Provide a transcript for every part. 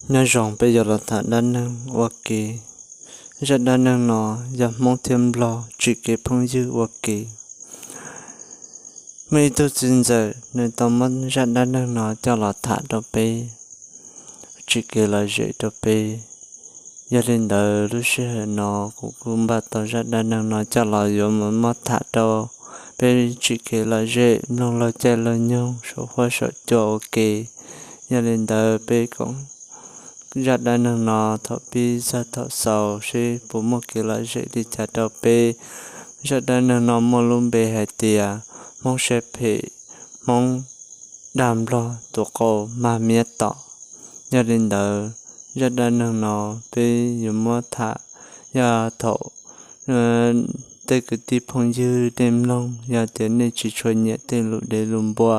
Nyob zoo, peb yuav los tham dab neeg ua ke. Zaj dab neeg no yog Hmoob thiab Nplog tsim kev phooj ywg ua ke. Muaj ib tug txiv ntxawm, nws tau muab zaj dab neeg no coj los tham rau peb, tsim kev lom zem rau peb. Yog li ntawd, lub sij hawm no kuv kuj npaj tau zaj dab neeg no coj los yuav mus muab tham rau peb tsim kev lom zem mloog laug caij laug nyoog saum huab saum cua ua ke. Yog li ntawd, peb koom zaj dab neeg no thaum pib txog thaum xaus seb puas muaj kev lom zem li cas rau peb. Zaj dab neeg no muaj lub npe hais tias Hmoob siab phem, Hmoob dag Nplog tus qau mag miab tom. Yog li ntawd, zaj dab neeg no peb yuav muab tham yog thaum tej kwv tij phooj ywg nej mloog, yog tias nej tsis tshua nyiam tej lus dev lus npua,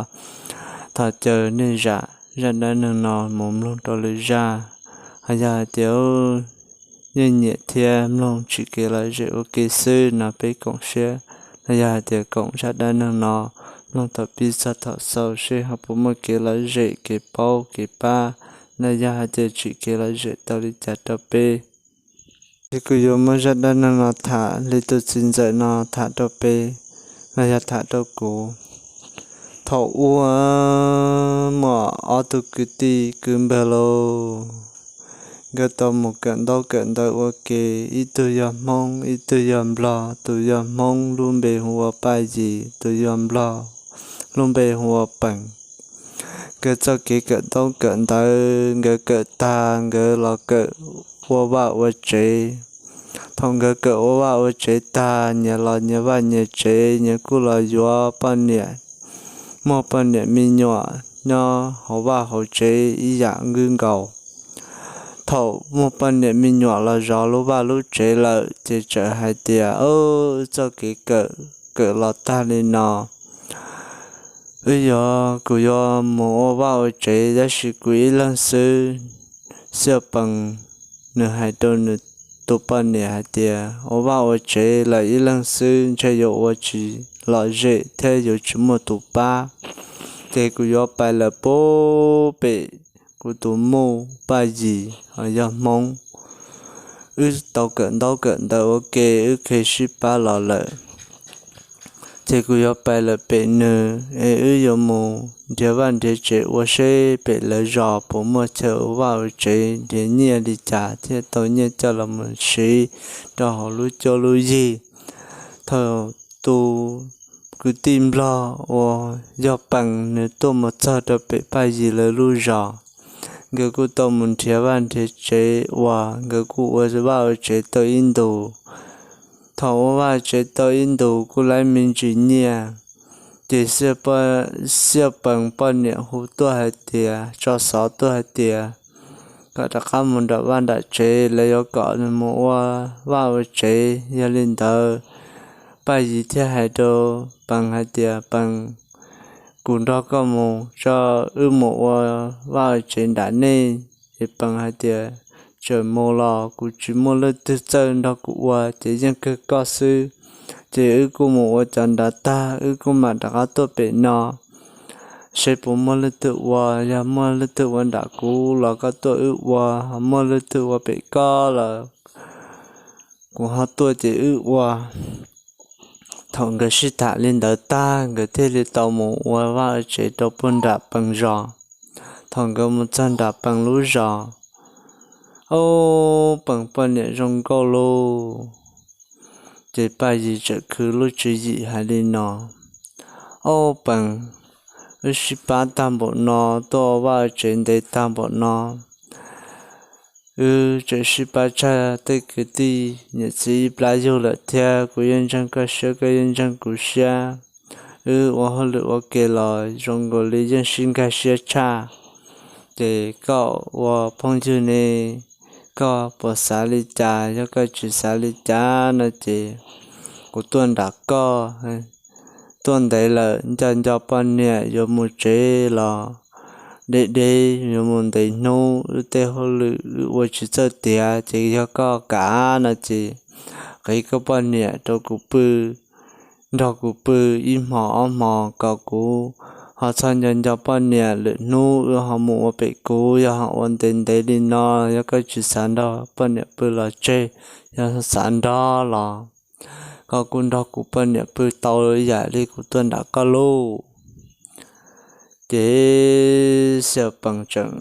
thov caw nej zam zaj dab neeg no mus mloog rau lwm zaj. Hos yog hais tias yeej nyiam thiab mloog tsim kev lom zem ua ke xwb no, peb koom siab, los yog hais tias koom zaj dab neeg no mloog thaum pib txog thaum xaus seb ho puas muaj kev lom zem, kev paub kev pab, los yog hais tias tsim kev lom zem tau li cas rau peb. Ces kuv yuav muab zaj dab neeg no tham li tus txiv ntxawm no tham rau peb, los yog tham rau kuv. Thaum ub muaj ob tug kwv tij kwv npawg lauj, nkawd tau mus kawm ntaub kawm ntawv ua ke. Ib tug yog Hmoob, ib tug yog Nplog. Tus yog Hmoob lub npe hu ua Paj Yim, tus yog Nplog lub npe hu ua Pees. Nkawd txoj kev kawm ntaub kawm ntawv, nkawd kawm tag nkawd los kawm ua vaj ua tsev. Thaum nkawd kawm ua vaj ua tsev tag, nyias los nyias vaj nyias tsev, nyias kuj los yuav poj niam, muaj poj niam me nyuam nyob hauv vaj hauv tsev ib yam nkaus. Thaum muaj poj niam me nyuam los zov lub vaj lub tsev lawm, ces txawm hais tias, Wb txoj kev kawm, kawm los tag li no, wb yuav, kuv yuav mus ua vaj ua tsev tab sis kuv ib leeg xwb. Xiaj Pees nws hais rau nws tus poj niam hais tias, Ua vaj ua tsev lawm ib leeg xwb ntshe yuav ua tsis lom zem thiab yuav tsis muaj tus pab. Ces kuv yuav pais lawm pub pem kuv tus muj Paj Yim, yog Hmoob. Wb tau kawm ntaub kawm ntawv ua ke, wb kheev sib pab los lawm. Ces kuv yuav pais lawm pem nws, es wb yuav mus nrhiav vaj nrhiav tsev ua seb pem lawv zos puas muaj chaw ua vaj ua tsev, nrhiav nyiaj li cas thiaj tau nyiaj coj los mus siv rau hauv lub cuab lub yig. Thaum tus kwv tij Nplog uas yog Pees nws tuaj mus txog rau pem Paj Yim lawv lub zos, nkawd kuj tau mus nrhiav vaj nrhiav tsev ua, nkawd kuj ua vaj ua tsev tau ib ntus. Thaum ua vaj tsev tau ib ntus kuj laib me ntsis nyiaj, ces Xiaj Pees poj niam hu tuaj hais tias, tso xov tuaj hais tias kom rov qab mus nram vaj nram tsev, lawv yuav kom nws mus ua vaj ua tsev. Yog li ntawd, Paj Yim thiaj hais rau Pees hais tias, Pees, kuv nrog koj mus, tso wb mus ua vaj ua tsev nram nej. Ces Pees hais tias, Tseem mus los kuv tsis muaj leej twg txawj nrog kuv ua ces yeej kawg koj xwb. Ces wb kuj mus ua cov nrad tag wb kuj mam rov qab tuaj pem no, seb puas muaj leej twg ua. Yog muaj leej twg ua nram kuv los koj tuaj wb ua, ho muaj leej twg ua pem koj los kuv ho tuaj ces wb ua. Thaum nkawd sib tham li ntawd tag, nkawd thiaj li tau mus ua vaj ua tsev rau puag nram Pees zos. Thaum nkawd mus txog nram Pees lub zos, ob, Pees poj niam zoo nkauj lauj. Ces Paj Yim txawm khwv lub tswv yim hais li no, Ob, Pees, wb sib pab tag npaum no, tuaj ua vaj ua tsev ntev tag npaum no, wb tseem sib pab tshaj tej kwv tij niam txiv ib plab yug lawm thiab. Kuv yeej ntseeg koj siab, koj yeej ntseeg kuv siab. Wb ua hauj lwm ua ke los zoo nkaus li yeej sib nkag siab tshaj. Ces koj ua phooj ywg ne, koj puas xav li cas? Yog koj tsis xav li cas no ces kuv tuaj nram koj. Tuaj ntev lawm, nco nco poj niam yuav mus tsev los deb deb, yuav mus ntev hnub, wb tej hauj lwm wb ua tsis txawj tiav. Ces yog koj kam no ces qiv koj poj niam rau kuv pw, nrog kuv pw ib hmo ob hmo kom kuv ho txhob nco nco poj niam, lwm hnub wb ho mus ua pem kuv, yog ho ua ntev ntev li no, yog koj tsis xav nrog poj niam pw los tseg, yog xav nrog los koj kuj nrog kuv poj niam pw tau ib yam li kuv tuaj nram koj lauj. Ces Xiaj Pees tseem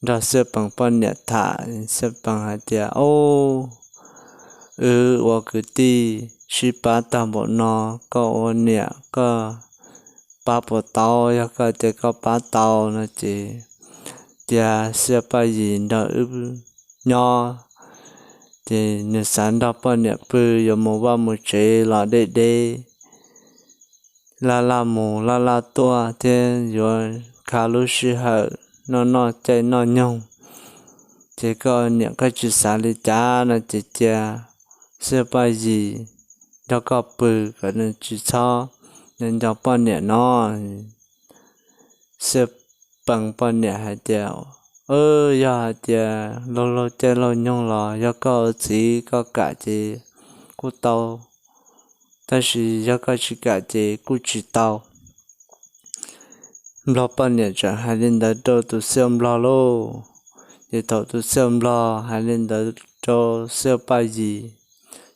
nrog Xiaj Pees poj niam tham, Xiaj Pees hais tias, Au, wb ua kwv tij sib pab tag npaum no, koj ua niam koj pab puas tau? Yog koj tias koj pab tau no ces cia Xiaj Paj Yis nrog wb nyob, ces nws xav nrog poj niam pw, yuav mus vaj mus tsev los deb deb, laj laj mus laj laj tuaj thiab yuav khav lub sij hawm noj noj caij noj nyoog. Ces koj niam koj tsis xav li cas no ces cia Xiaj Paj Yis nrog koj pw kom nws tsis txhob nco poj niam no. Xiaj Pees poj niam hais tias, Yog hais tias laug laug caij laug nyoog los yog koj ua txiv koj kam ces kuj tau, tab sis yog koj tsis kam ces kuj tsis tau. Nplog poj niam tseem hais li ntawd rau tus Xiaj Nplog lauj. Ces thaum tus Xiaj Nplog hais li ntawd rau Xiaj Paj Yis,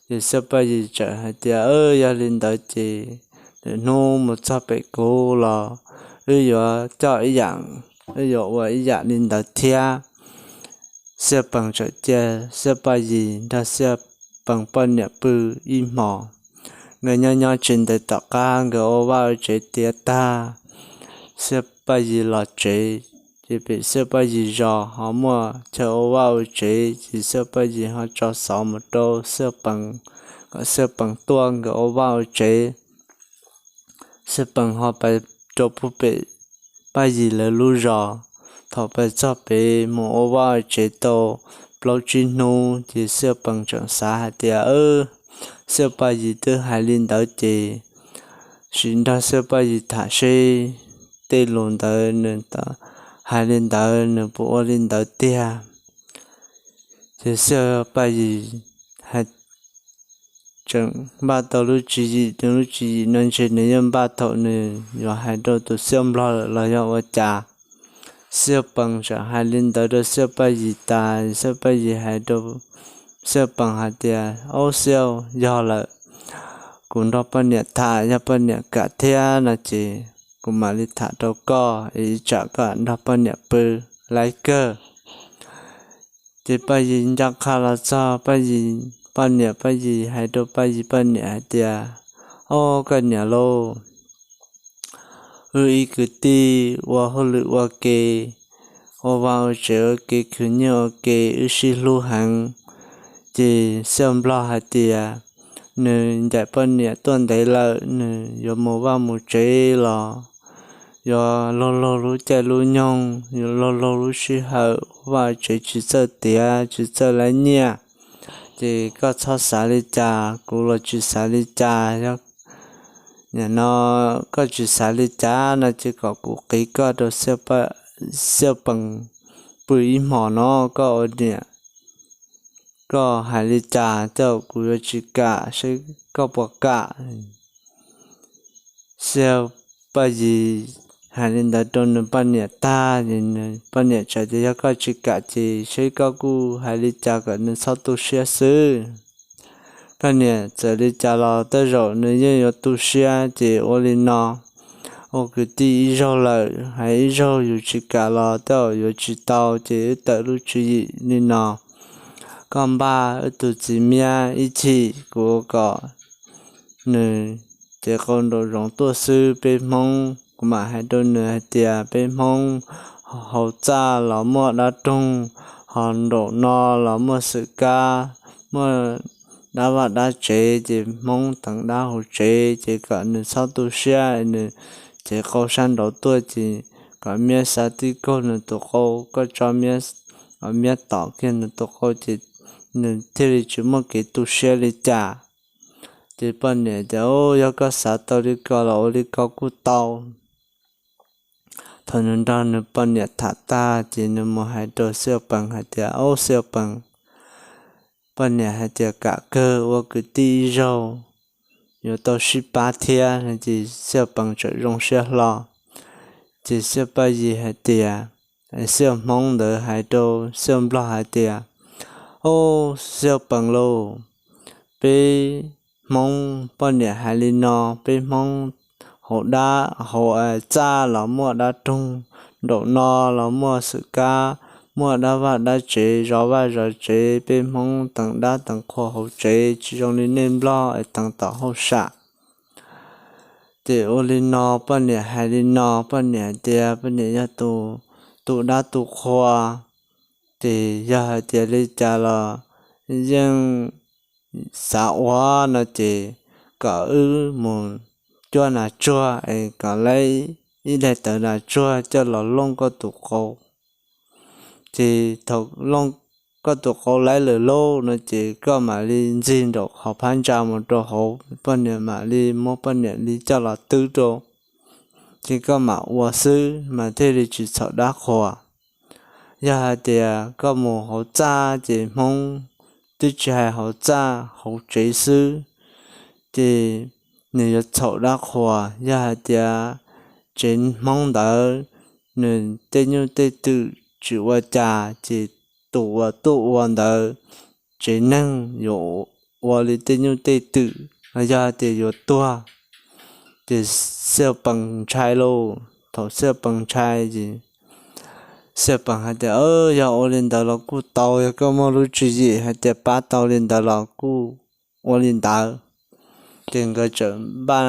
ces Xiaj Paj Yis tseem hais tias, Yog li ntawd ces lwm hnub mus txog pem kuv los wb yuav coj ib yam, wb yuav ua ib yam li ntawd thiab. Xiaj Pees tseem cia Xiaj Paj Yis nrog Xiaj Pees poj niam pw ib hmos. Nkawd nyob nyob tsis ntev tom qab nkawd ua vaj ua tsev tiav tag, Xiaj Paj Yis los tsev, ces pem Xiaj Paj Yis zos ho muaj chaw ua vaj ua tsev, ces Xiaj Paj Yis ho tso xov mus rau Xiaj Pees kom Xiaj Pees tuaj nkawd ua vaj ua tsev. Xiaj Pees ho pais rau puag pem Paj Yis lawv lub zos. Thaum pais txog pem mus ua vaj ua tsev tau plaub tsib hnub, ces Xiaj Pees tseem xav hais tias, Xiaj Paj Yis twb hais li ntawd ces sim nrog Xiaj Paj Yis tham seb tej lus ntawd nws hais li ntawd nws puas ua li ntawd tiag. Ces Xiaj Paj Yis hais tseem npaj tau lub tswv yim, nws lub tswv yim no ntshe nws yeej npaj thaum nws yuav hais rau tus Xiaj Nplog lawm los yog ua cas. Xiaj Pees tseem hais li ntawd rau Xiaj Paj Yis tas, Xiaj Paj Yis hais rau Xiaj Pees hais tias, Au Xiaj, yog lawm, kuv nrog poj niam tham, yog poj niam kam thiab no ces kuv mam li tham rau koj, es ib tsam koj nrog poj niam pw laib kawg. Ces Paj Yis ncaj qha los txog Paj Yis poj niam, Paj Yis hais rau Paj Yis poj niam hais tias, Au koj niam lauj, wb ib kwv tij ua hauj lwm ua ke, ua vaj ua tsev ua ke, khwv nyiaj ua ke, wb sib hlub heev. Ces Xiaj Nplog hais tias nws ncaim poj niam tuaj ntev lawm, nws yuav mus vaj mus tsev los yuav laug laug lub caij lub nyoog, yuav laug laug lub sij hawm, vaj tsev tsis txawj tiav, tsis txawj laib nyiaj. Ces koj txhob xav li cas, kuv los tsis xav li cas. Yog nim no koj tsis xav li cas no ces kom kuv qiv koj rau Xiaj Pees pw ib hmos no, koj ua niam koj hais li cas tej zaum kuv yuav tsis kam, seb koj puas kam. Xiaj Paj Yis hais li ntawd rau nws poj niam tag, poj niam txawm tias, Yog koj tsis kam ces seb koj kuj hais li cas kom nws txhob tu siab xwb. Koj niam txawm li cas los tej zaum nws yeej yuav tu siab, ces ua li no, ua kwv tij ib zaug lawm, hais ib zaug yus tsis kam los tej zaum yuav tsis tau, ces wb tawm lub tswv yim li no. Koj npaj wb tus txiv Miab ib chim, kuv kom nws cev qau nraum zoov tuaj xwb, peb Hmoob, kuv mam hais rau nws hais tias peb Hmoob hauv txaj los muaj dab roog, ho nraum no los muaj xwm kab, muaj dab vaj dab tsev, ces Hmoob teev dab hauv tsev, ces kom nws txhob tu siab, nws cev qau sab nraud tuaj ces kom Miab xav tib kaug nws tus qau, koj tso Miab, kom Miab tom kiag nws tus qau ces nws thiaj li tsis muaj kev tu siab li cas. Ces poj niam tias, Yog koj xav tau li ko los ua li ko kuj tau. Thaum nws nrog nws poj niam tham tag ces nws mus hais rau Xiaj Pees hais tias, Au Xiaj Pees, poj niam hais tias kam kawg, ua kwv tij ib zaug yuav tau sib pab thiab no ces Xiaj Pees txawm zoo siab hlo. Ces Xiaj Paj Yim hais tias, Xiaj Hmoob ntawd hais rau Xiaj Nplog hais tias, Ob, Xiaj Pees lauj, peb Hmoob poj niam hais li no, peb Hmoob hauv dab hauv txaj los muaj dab roog, nraum no los muaj xwm kab, muaj dab vaj dab tsev, zov vaj zov tsev, peb Hmoob teev dab teev qhua hauv tsev, tsis zoo li nej Nplog es teev tom hauj sam. Ces ua li no, poj niam hais li no, poj niam hais tias poj niam yog tus tu dab tu qhua, ces yog hais tias li cas los yeej xav ua no ces kom wb mus cuab nas tsuag es kom laib ib daim tawv nas tsuag coj los looj koj tus qau. Ces thaum looj koj tus qau laib lawm lauj no ces koj mam li ntxig nraum qhov phab ntsa mus rau hauv, poj niam mam li muab poj niam li coj los twb rau, ces koj mam ua xwb mas thiaj li tsis txhaum dab qhuas. Yog hais tias koj mus hauv txaj ces Hmoob twb tsis hais hauv txaj hauv tsev xwb, ces nws yuav txhaum dab qhuas. Yog hais tias tsev Hmoob ntawd nws tej nyuj tej twm tsis ua cas ces tus uas tuaj ua ntawd tsev neeg yuav ua li tej nyuj tej twm los yog hais tias yuav tuag. Ces Xiaj Pees ntshai lauj. Thaum Xiaj Pees ntshai ces Xiaj Pees hais tias, Yog ua li ntawd los kuj tau, yog koj muaj lub tswv yim hais tias pab tau li ntawd los kuj ua li ntawd. Ces nkawd txawm npaj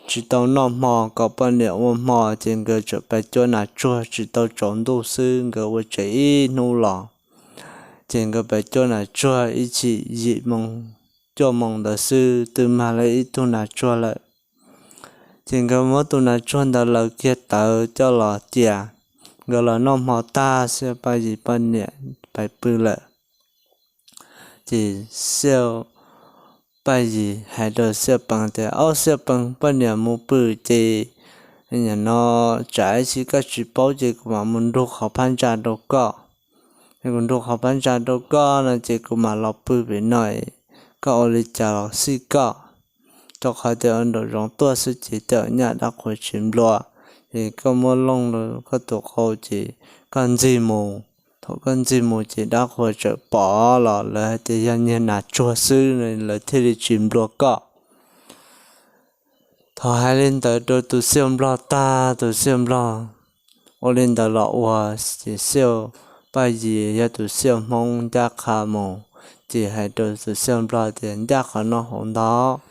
tsis tau noj hmo kom poj niam ua hmo, ces nkawd txawm pais cuab nas tsuag tsis tau tsaus ntuj xwb nkawd ua tsev ib hnub los. Ces nkawd pais cuab nas tsuag ib chim yim moo cuaj moo ntawd xwb twb mag lawv ib tug nas tsuag lawm. Ces nkawd muab tus nas tsuag ntawd laws kiag tawv coj los cia. Nkawd los noj hmo tag, Xiaj Paj Yim poj niam pais pw lawm. Ces Xiaj Paj Yim hais rau Xiaj Pees tias, Ob, Xiaj Pees, poj niam mus pw ces nim no tsam ib chim koj tsis paub ces kuv mam mus nrug qhov phab ntsa rau koj. Es kuv nrug qhov phab ntsa rau koj no ces kuv mam los pw pem no, koj ua li cas los xij koj. Rau qhov tias ua nraum zoov tuaj xwb ces tej zaum nyaj dab qhuas tsis nplua. Ces koj muab looj koj tus qau ces koj ntxig mus. Thaum koj ntxig mus ces dab qhuas txawm pom los lawv hais tias yog niag nas tsuag xwb, lawv thiaj li tsis nplua koj. Thaum hais li ntawd rau tus Xiaj Nplog tag, tus Xiaj Nplog ua li ntawd los ua, ces Xiaj Paj Yim yog tus Xiaj Hmoob ncaj qha mus, ces hais rau tus Xiaj Nplog tias, Ncaj qhov no hauv ntag.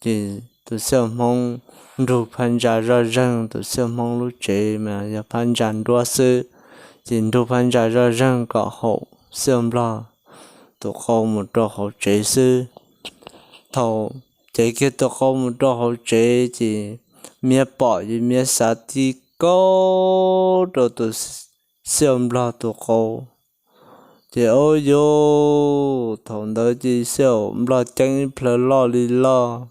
Ces tus Xiaj Hmoob nrug phab ntsa zoj zeeg, tus Xiaj Hmoob lub tsev mas yog phab ntsa nruab xwb, ces nrug phab ntsa zoj zeeg kom haum Xiaj Nplog tus qau mus rau hauv tsev xwb. Thaum cev kiag tus qau mus rau hauv tsev ces Miab pom ces Miab xav tib kaug rau tus Xiaj Nplog tus qau. Ces ub yuj, thaum ntawd ces Xiaj Nplog ceeb ib plhaw loj li loj.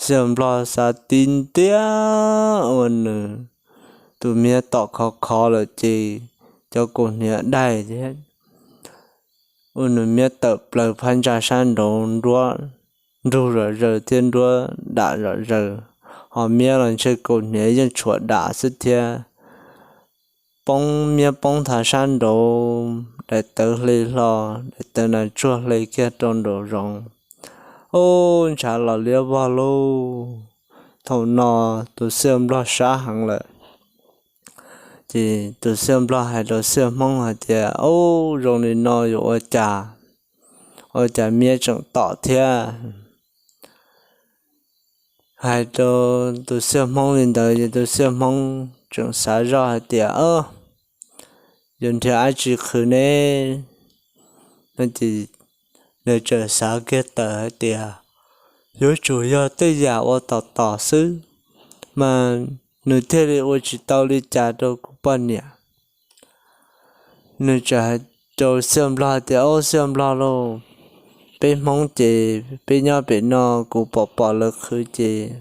Xiaj Nplog xav tib ntiag ua nws tus Miab tom khov khov lawm ces cov kaus hniav daig thiab ua nws Miab tawm plaws phab ntsa sab nraud nruab, nrug zom zaws thiab nruab dam zom zaws, ho Miab los ntshe kaus hniav yeej tshuav dam xwb thiab. Poob, Miab poob thav sab nraud, daim tawv hle hlo, daim tawv nas tsuag hle kiag rau nraum zoov. Ub, ntshav los liab vog lauj. Thaum no tus Xiaj Nplog sab heev lawm. Ces tus Xiaj Nplog hais rau Xiaj Hmoob hais tias, Ub, zoo li no yuav ua cas? Ua cas Miab tseem tom thiab? Hais rau tus Xiaj Hmoob li ntawd ces tus Xiaj Hmoob tseem xav zoj hais tias, Ob, yuav nrhiav dab tsi qhwv ne? No ces nws tseem xav kiag tawm hais tias, Yuav tsum yog tej yam ua tom tom xwb, mas nws thiaj li ua tsis tau li cas rau kuv poj niam. Nws tseem hais rau Xiaj Nplog tias, Ob, Xiaj Nplog lauj, peb Hmoob ces peb nyob pem no kuv pom pom lawv qhwv ces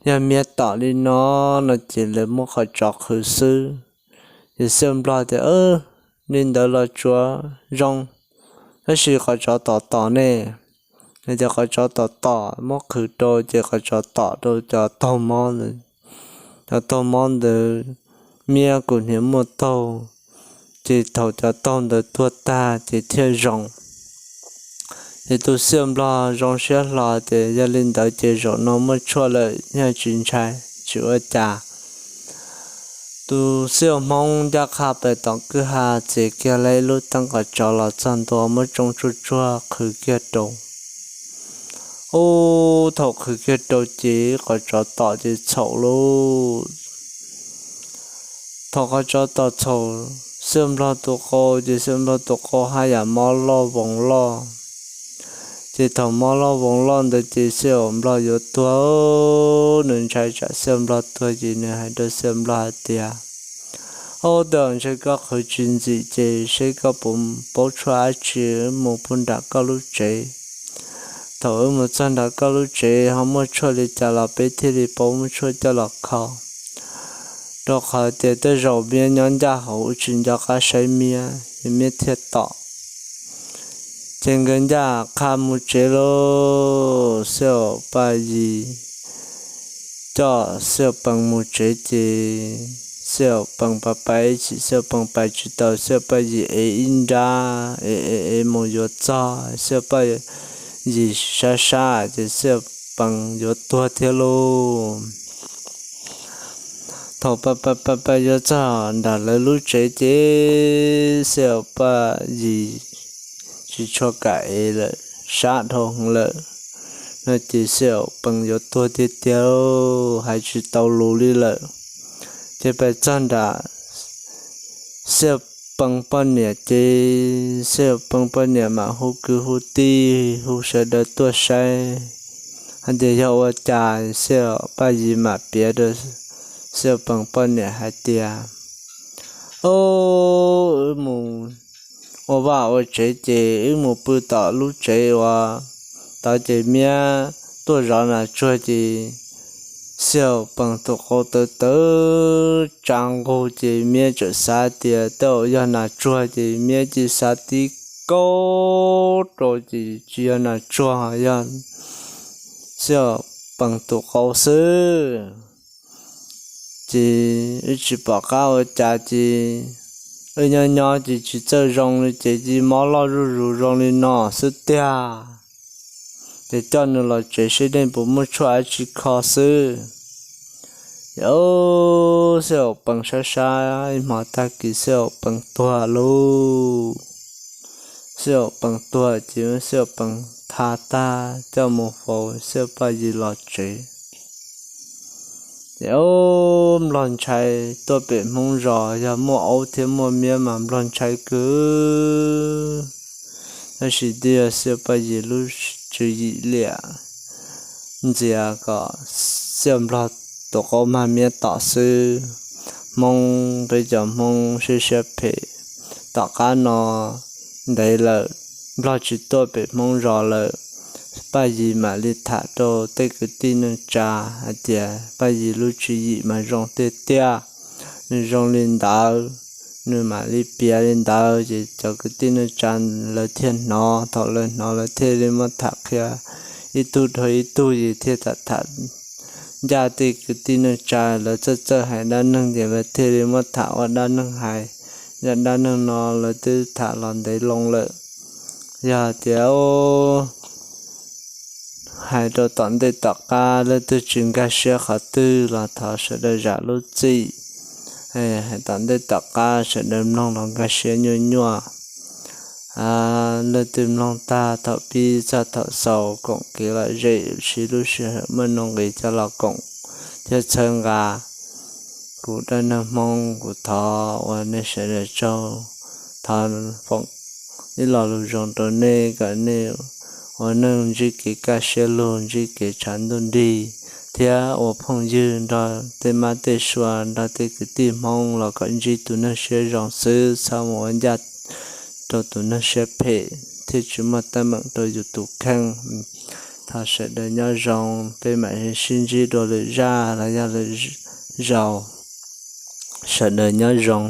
yog Miab tom li no, no ces lawv muab qhov tsov qhwv xwb. Ces Xiaj Nplog tias, Li ntawd los tsuav zoo, tab sis qhov tsov tom tom ne? Nws tias qhov tsov tom tom muab qhwv rau ces qhov tsov tom rau cov taug mob ntawd. cov taug mob ntawd miab kuv hniav muaj taug, ces thaum cov taug ntawd tuag tag ces thiaj zoo. Ces tus xiaj nplog zoo siab hlo tias yog li ntawd ces zaum no muaj tshuaj lawm, yog tsis ntshai tsis ua cas. Tus xiaj hmoob ncaj qha pem tom kwj ha txiav kiag lawm ib lub teeb qos tsov los txog ntua muab tsoo tsuag tsuag qhwv kiag rau. Ub, thaum qhwv kiag rau ces qos tsov tom ces txhaum lauj. Thaum qos tsov tom txhaum xiaj nplog tus qau ces xiaj nplog tus qau haj yam mob loj voos loj. Ces thaum mob loj voos loj ntawd ces xiaj nplog yuav tuag, nws ntshai tsam xiaj nplog tuag ces nws hais rau xiaj nplog hais tias, Ob, tej zaum ntshe koj qhwv tsis ntxim ces seb koj puas paub tshuaj dab tsi, wb mus puag nram koj lub tsev. Thaum wb mus txog nram koj lub tsev ho muaj tshuaj li cas los peb thiaj li paub muab tshuaj coj los kho. Rau qhov tias tej zaum miab nyob ncaj hauv wb tsis nco qab saib miab, miab thiaj tom. Ces nkawd ncaj qha mus tsev lauj. Xiaj Paj Yim coj Xiaj Pees mus tsev ces Xiaj Pees pais pais ib chim, Xiaj Pees pais tsis tau, Xiaj Paj Yim ev ib nrab, ev ev ev mus yuav txog, Xiaj Paj Yim sab sab ces Xiaj Pees yuav tuag thiab lauj. Thaum pais pais pais yuav txog nram lawv lub tsev ces Xiaj Paj Yim tsis tshua kam ev lawm, sab dhau heev lawm no ces Xiaj Pees yuav tuag tiag tiag, hais tsis tau lus li lawm. Ces pais txog nram Xiaj Pees poj niam ces Xiaj Pees poj niam mam hu kwv hu tij hu sawv daws tuaj saib hais tias yog ua cas Xiaj Paj Yim mam piav rau Xiaj Pees poj niam hais tias, Ob, wb mus ua vaj ua tsev ces wb mus pw tom lub tsev uas tod ces miab tuaj zov nas tsuag ces Xiaj Pees tus qau tawv tawv tsa nqug ces miab txawm xav tias tej zaum yog nas tsuag ces miab cia xav tib kaub rau ces tsis yog nas tsuag, yog Xiaj Pees tus qau xwb. Ces wb tsis pom qab ua cas ces wb nyob nyob ces tsis txawj zoo li ces cia mob loj zuj zus zoo li no xwb tiag. Ces coj nws los tsev seb nej puas muaj tshuaj dab tsi kho xwb. Ces Xiaj Pees sab sab ib hmo tag kis Xiaj Pees tuag lauj. Xiaj Pees tuag ces Xiaj Pees tha tag coj mus faus Xiaj Paj Yim los tsev. Ces Nplog ntshai tuaj pem Hmoob zos, yog muaj aub thiab muaj miab mas Nplog ntshai kawg. Tab sis twb yog Xiaj Paj Yim lub tswv yim liam ntxias kom Xiaj Nplog tus qau mag miab tom xwb. Hmoob, peb cov Hmoob siab siab phem, tom qab no ntev lawm, Nplog tsis tuaj pem Hmoob zos lawm, Paj Yim mam li tham rau tej kwv tij neej tsa hais tias Paj Yim lub tswv yim mas zoo tiag tiag, nws zoo li ntawd, nws mam li piav li ntawd. Ces cov kwv tij neej tsa lawv thiaj hnov, thaum lawv hnov lawv thiaj li muab tham qhia ib tug dhau ib tug, ces thiaj tham tham ncaj tej kwv tij neej tsa lawv txawj txawj hais dab neeg, ces lawv thiaj li muab tham ua dab neeg hais. Yog dab neeg no lawv twb tham los ntev loo lawm. Yog tias hais rau tom ntej tom qab leej twg tsis nkag siab qhov twg los thov sawv daws zam lub txim. Hais tom ntej tom qab sawv daws mloog los nkag siab nyuaj nyuaj. Leej twg mloog tag thaum pib txog thaum xaus koom kev lom zem, siv lub sij hawm muaj nuj nqis coj los koom thiab txhawb nqa kuv dab neeg Hmoob, kuv thov ua nej sawv daws tsaug, thov foom ib lo lus zoo rau nej kom nej ua neej ntsib kev kaj siab lug, ntsib kev tshav ntuj nrig, thiab ua phooj ywg nrog tej mab tej sua, nrog tej kwv tij Hmoob los kom ntsib tus neeg siab zoo xwb, txhob mus ua ncaj rau tus neeg siab phem thiab tsis muaj teeb meem rau yus tus kheej. Thov sawv daws nyob zoo, peb mam sib ntsib dua lwm zaj los yog lwm zaus. Sawv daws nyob zoo.